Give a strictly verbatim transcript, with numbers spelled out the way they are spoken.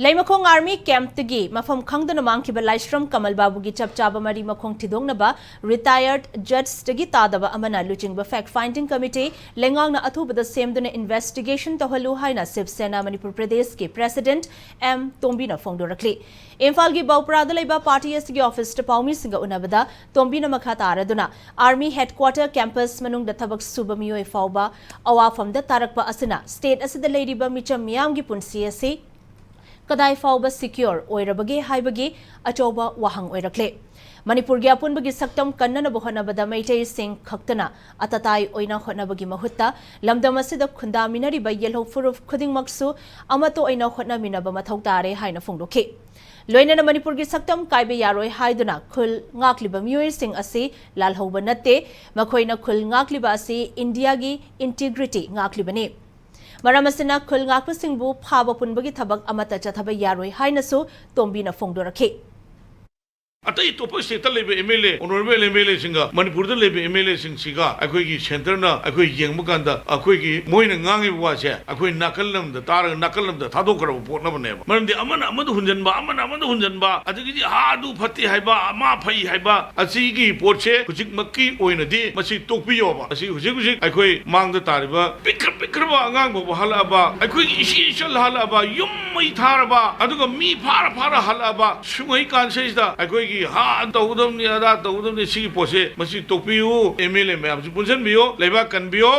ꯂꯩꯃꯈꯣꯡ army ꯀꯦꯝꯞꯇꯒꯤ ꯃꯐꯝ ꯈꯪꯗꯅ ꯃꯥꯡꯈꯤꯕ ꯂꯥꯏꯁ꯭ꯔꯝ ꯀꯃꯜ ꯕꯥꯕꯨꯒꯤ ꯆꯞ ꯆꯥꯕ ꯃꯔꯤ ꯃꯈꯣꯡ ꯊꯤꯗꯣꯛꯅꯕ ꯔꯤꯇꯥꯌꯔꯗ ꯖꯖꯇꯒꯤ ꯇꯥꯗꯕ ꯑꯃꯅ ꯂꯨꯆꯤꯡꯕ ꯐꯦꯛ ꯐꯥꯏꯟꯗꯤꯡ ꯀꯃꯤꯇꯤ ꯂꯩꯉꯥꯛꯅ ꯑꯊꯨꯕꯗ ꯁꯦꯝꯗꯨꯅ ꯏꯟꯚꯦꯁꯇꯤꯒꯦꯁꯟ ꯇꯧꯍꯜꯂꯨ ꯍꯥꯏꯅ ꯁꯤꯕ ꯁꯦꯅꯥ ꯃꯅꯤꯄꯨꯔ ꯄ꯭ꯔꯗꯦꯁꯀꯤ ꯄ꯭ꯔꯦꯁꯤꯗꯦꯟꯠ ꯑꯦꯝ ꯇꯣꯝꯕꯤꯅ ꯐꯣꯡꯗꯣꯔꯛꯂꯤ꯫ ꯏꯝꯐꯥꯜꯒꯤ ꯕꯧꯄ꯭ꯔꯥꯗ ꯂꯩꯕ ꯄꯥꯔꯇꯤ ꯑꯁꯤꯒꯤ ꯑꯣꯐꯤꯁꯇ ꯄꯥꯎꯃꯤꯁꯤꯡꯒ ꯎꯅꯕꯗ ꯇꯣꯝꯕꯤꯅ ꯃꯈꯥ ꯇꯥꯔꯗꯨꯅ ꯑꯥꯔꯃꯤ ꯍꯦꯗꯀ꯭ꯋꯥꯇꯔ ꯀꯦꯝꯄꯁ ꯃꯅꯨꯡꯗ ꯊꯕꯛ ꯁꯨꯕ ꯃꯤꯑꯣꯏ ꯐꯥꯎꯕ ꯑꯋꯥꯐꯝꯗ ꯇꯥꯔꯛꯄ ꯑꯁꯤꯅ ꯁ꯭ꯇꯦꯠ ꯑꯁꯤꯗ ꯂꯩꯔꯤꯕ ꯃꯤꯆꯝ ꯃꯤꯌꯥꯝꯒꯤ ꯄꯨꯟꯁꯤ ꯑꯁꯤ ꯀꯗꯥꯏ ꯐꯥꯎꯕ ꯁꯤꯀ꯭ꯌꯣꯔ ꯑꯣꯏꯔꯕꯒꯦ ꯍꯥꯏꯕꯒꯤ ꯑꯆꯧꯕ ꯋꯥꯍꯪ ꯑꯣꯏꯔꯛꯂꯦ꯫ ꯃꯅꯤꯄꯨꯔꯒꯤ ꯑꯄꯨꯟꯕꯒꯤ ꯁꯛꯇꯝ ꯀꯟꯅꯅꯕ ꯍꯣꯠꯅꯕꯗ ꯃꯩꯇꯩꯁꯤꯡ ꯈꯛꯇꯅ ꯑꯇꯇꯥꯏ ꯑꯣꯏꯅ ꯍꯣꯠꯅꯕꯒꯤ ꯃꯍꯨꯠꯇ ꯂꯝꯗꯝ ꯑꯁꯤꯗ ꯈꯨꯟꯗꯥꯃꯤꯟꯅꯔꯤꯕ ꯌꯦꯜꯍꯧ ꯐꯨꯔꯨꯞ ꯈꯨꯗꯤꯡꯃꯛꯁꯨ ꯑꯃꯠꯇ ꯑꯣꯏꯅ ꯍꯣꯠꯅꯃꯤꯟꯅꯕ ꯃꯊꯧ ꯇꯥꯔꯦ ꯍꯥꯏꯅ ꯐꯣꯡꯗꯣꯛꯈꯤ꯫ ꯂꯣꯏꯅꯅ ꯃꯅꯤꯄꯨꯔꯒꯤ ꯁꯛꯇꯝ ꯀꯥꯏꯕ ꯌꯥꯔꯣꯏ ꯍꯥꯏꯗꯨꯅ ꯈꯨꯜ ꯉꯥꯛꯂꯤꯕ ꯃꯤꯑꯣꯏꯁꯤꯡ ꯑꯁꯤ ꯂꯥꯜꯍꯧꯕ ꯅꯠꯇꯦ꯫ ꯃꯈꯣꯏꯅ ꯈꯨꯜ ꯉꯥꯛꯂꯤꯕ ꯑꯁꯤ ꯏꯟꯗꯤꯌꯥꯒꯤ ꯏꯟꯇꯤꯒ꯭ꯔꯤꯇꯤ ꯉꯥꯛꯂꯤꯕꯅꯤ꯫ ꯃꯔꯝ ꯑꯁꯤꯅ ꯈꯨꯜ ꯉꯥꯛꯄꯁꯤꯡꯕꯨ ꯐꯥꯕ ꯄꯨꯟꯕꯒꯤ ꯊꯕꯛ ꯑꯃꯠꯇ ꯆꯠꯊꯕ ꯌꯥꯔꯣꯏ ꯍꯥꯏꯅꯁꯨ ꯇꯣꯝꯕꯤꯅ ꯐꯣꯡꯗꯣꯔꯛꯈꯤ꯫ ꯑꯇꯩ ꯑꯇꯣꯞꯄ ꯁ꯭ꯇꯦꯠꯇ ꯂꯩꯕ M L A, honourable M L ꯑꯦꯁꯤꯡꯒ ꯃꯅꯤꯄꯨꯔꯗ ꯂꯩꯕ ꯑꯦꯝ ꯑꯦꯜ ꯑꯦꯁꯤꯡꯁꯤꯒ ꯑꯩꯈꯣꯏꯒꯤ ꯁꯦꯟꯇꯔꯅ ꯑꯩꯈꯣꯏ ꯌꯦꯡꯕ ꯀꯥꯟꯗ ꯑꯩꯈꯣꯏꯒꯤ ꯃꯣꯏꯅ ꯉꯥꯡꯉꯤꯕ ꯋꯥꯁꯦ ꯑꯩꯈꯣꯏ ꯅꯥꯀꯜ ꯑꯃꯗ ꯇꯥꯔꯒ ꯅꯥꯀꯜ ꯑꯃꯗ ꯊꯥꯗꯣꯛꯈ꯭ꯔꯕ ꯄꯣꯠ ꯑꯃꯅꯦꯕ꯫ ꯃꯔꯝꯗꯤ ꯑꯃꯅ ꯑꯃꯗ ꯍꯨꯟꯖꯟꯕ, ꯑꯃꯅ ꯑꯃꯗ ꯍꯨꯟꯖꯟꯕ, ꯑꯗꯒꯤꯗꯤ ꯑꯥ ꯑꯗꯨ ꯐꯠꯇꯦ ꯍꯥꯏꯕ, ꯃꯥ ꯐꯩ ꯍꯥꯏꯕ, ꯑꯁꯤꯒꯤ ꯄꯣꯠꯁꯦ ꯍꯧꯖꯤꯛꯃꯛꯀꯤ ꯑꯣꯏꯅꯗꯤ ꯃꯁꯤ ꯇꯣꯛꯄꯤꯌꯣꯕ꯫ ꯑꯁꯤ ꯍꯧꯖꯤꯛ ꯍꯧꯖꯤꯛ ꯑꯩꯈꯣꯏ ꯃꯥꯡꯗ ꯇꯥꯔꯤꯕ ꯄꯤꯛꯈ꯭ꯔ ꯄꯤꯛꯈ꯭ꯔꯕ ꯑꯉꯥꯡ ꯐꯥꯎꯕ ꯍꯜꯂꯛꯑꯕ, ꯑꯩꯈꯣꯏꯒꯤ ꯏꯆꯦ ꯏꯆꯜ ꯍꯜꯂꯛꯑꯕ, ꯌꯨꯝ ꯃꯩ ꯊꯥꯔꯕ, ꯑꯗꯨꯒ ꯃꯤ ꯐꯥꯔ ꯐꯥꯔ ꯍꯜꯂꯛꯑꯕ ꯁꯨꯡꯍꯩ ꯀꯥꯟꯁꯤꯗꯩꯁꯤꯗ ꯑꯩꯈꯣꯏꯒꯤ ꯍꯥ ꯇꯧꯒꯗꯕꯅꯤ, ꯑꯗꯥ ꯇꯧꯒꯗꯕꯅꯤ, ꯁꯤꯒꯤ ꯄꯣꯠꯁꯦ ꯃꯁꯤ ꯇꯣꯛꯄꯤꯌꯨ꯫ ꯑꯦꯝ ꯑꯦꯜ ꯑꯦ ꯃꯌꯥꯝꯁꯤ ꯄꯨꯟꯁꯤꯟꯕꯤꯌꯨ, ꯂꯩꯕꯥꯛ ꯀꯟꯕꯤꯌꯨ꯫